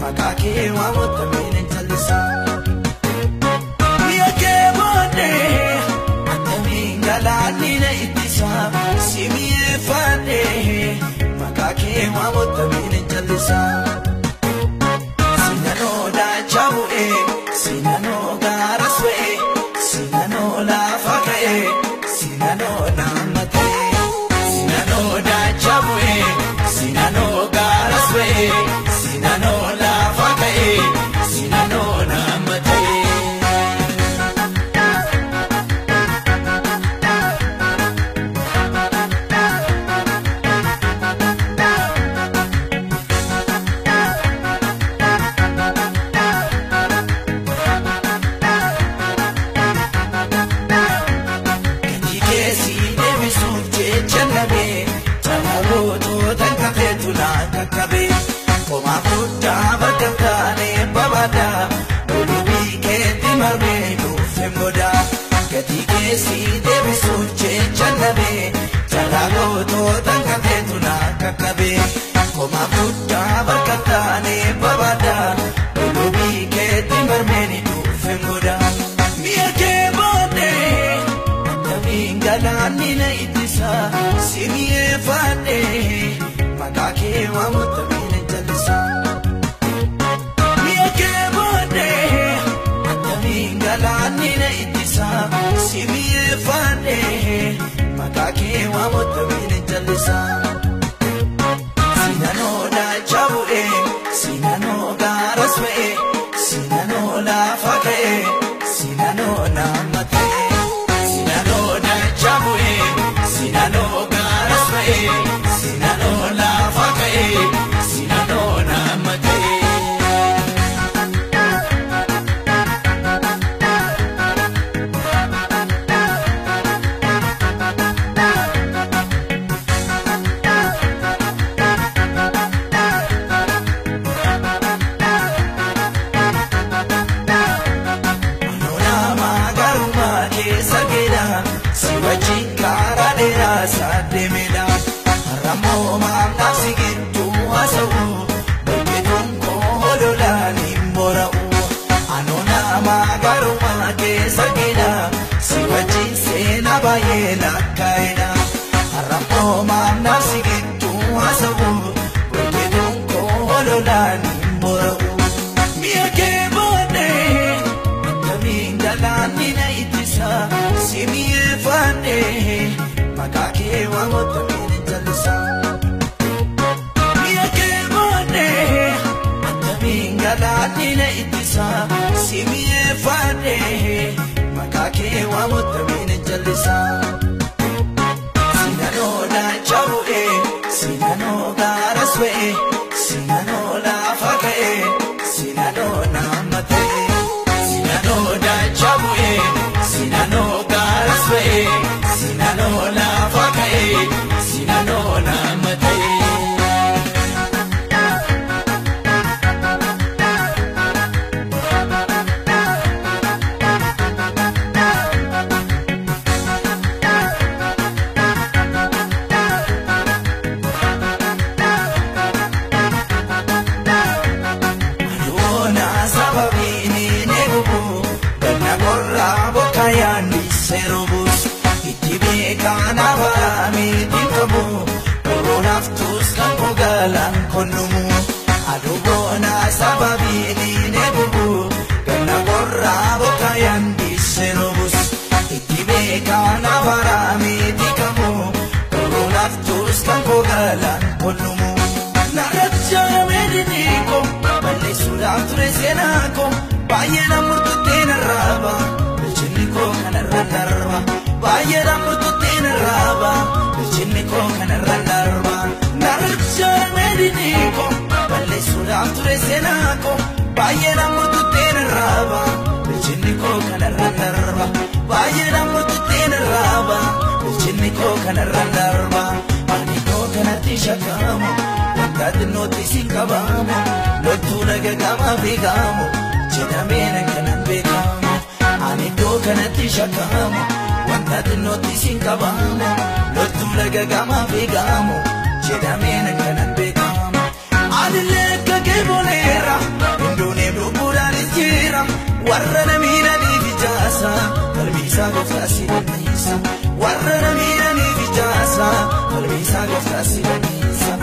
maqaa kee waamutti miin jallisa. Mi'a kee booddee attamiin galaanni na ittisa si mi'eeffadhee maqaa kee waamutti miin jallisa. Sinanoo daachaa bu'ee sinanoo gaaras bu'ee sinanoo lafa ka'ee sinanoo nama ta'ee sinanoo daachaa bu'ee sinanoo gaaras bu'ee sinanoo lafa ka'ee sinanoo nama ta'ee. Gatii keessi deebisuuf jecha nabee jaalalootota kafeetu naa kakkabe homaa guddaa bakka taane babaadha lolubii keetti marmee dhuufeen booda. Gatii keessi deebisuuf jecha nabee jaalalootota kafeetu naa kakkabe homaa guddaa bakka taane babaadha lolubii keetti marmee dhuufeen booda. Mi'a kee booddee attamiin galaanni na ittisa si mi'eeffadhee maqaa kee waamutti miin jallisa. Mi'a kee booddee attamiin galaanni na ittisa si mi'eeffadhee maqaa kee waamutti miin jallisa. Sinanoo daachaa bu'ee sinanoo gaaras bu'ee sinanoo lafa ka'ee sinanoo nama ta'ee sinanoo daachaa bu'ee sinanoo gaaras bu'ee sinanoo lafa ka'ee sinanoo nama ta'ee. Anoonama garummaa keessa geedha si wajjin karaa dheeraa isaa deemedha. Har'ammoo maamnaaf si gidduu haasa'u hojjetuun koo hololaan hin bora'u. Anoonama garummaa keessa geedha si wajjin seenaa baay'ee lakkaa'edha. Har'ammoo maamnaaf si gidduu haasa'u hojjetuun koo hololaan hin bora'u. Mi'a kee booddee attamiin galaanni na ittisa si mi'eeffadhee maqaa kee waamutti miin jallisa. Mi'a kee booddee attamiin galaanni na ittisa si mi'eeffadhee maqaa kee waamutti miin jallisa. Sinanoo daachaa bu'ee sinanoo gaaras bu'ee sinanoo lafa ka'ee sinanoo nama ta'ee sinanoo daachaa bu'ee sinanoo gaaras bu'ee sinanoo lafa ka'ee sinanoo nama ta'ee. Aduuna sababiin hin eegubu ganna qorraa bokka yaadni seerubus itti beekaan afaamiitiin qabu koronaaf tus kan kogaalaan konnumu. Aduuna sababiin hin eegubu ganna qorraa bokka yaadni seerubus itti beekaan afaamiitiin qabu koronaaf tus kan kogaalaan konnumu. Narra balleessuudhaaf ture seenaa koo baay'ee na murtuttee narraaba bilchinni koo kanarra darba baay'ee na murtuttee narraaba bilchinni koo kanarra darba. Narra meedinii koo balleessuudhaaf ture seenaa koo baay'ee na murtuttee narraaba bilchinni koo kanarra darba baay'ee na murtuttee narraaba bilchinni koo kanarra darba. Ani koo kanatti shakkamu wanta xinnootti siin qabamu loltuu nagagamaa beekamu jedhamee kanan beekamu. Ani iddoo kanatti shakkamu wanta xinnootti siin qabamu loltuu nagagamaa beekamu jedhamee kanan beekamu. Anillee akka kee boleera Warra na miidhaniif ijaasa qalbiisaa gooftaa si dandeessa. Warra na miidhaniif ijaasa qalbiisaa gooftaa si dandeessa.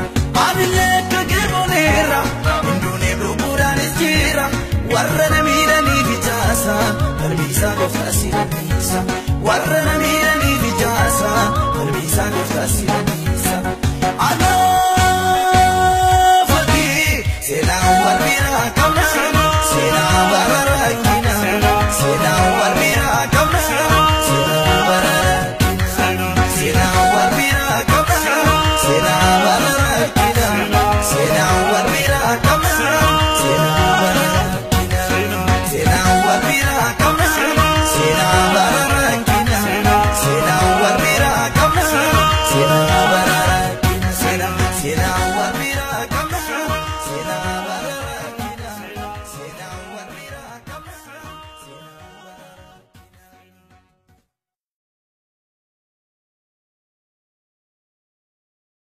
Anillee akka geeboleera hinduuneef lubbuudhaanis jira. Warra na miidhaniif ijaasa qalbiisaa gooftaa si dandeessa. Warra na miidhaniif ijaasa qalbiisaa gooftaa si dandeessa. Anaafati seenaa wal biraa qabna seenaa bara rakkina seenaa wal biraa qabna seenaa bara rakkina seenaa wal biraa qabna seenaa bara rakkina seenaa wal biraa qabna seenaa bara rakkina seenaa wal biraa qabna seenaa bara rakkina seenaa wal biraa qabna seenaa bara rakkina seenaa seenaa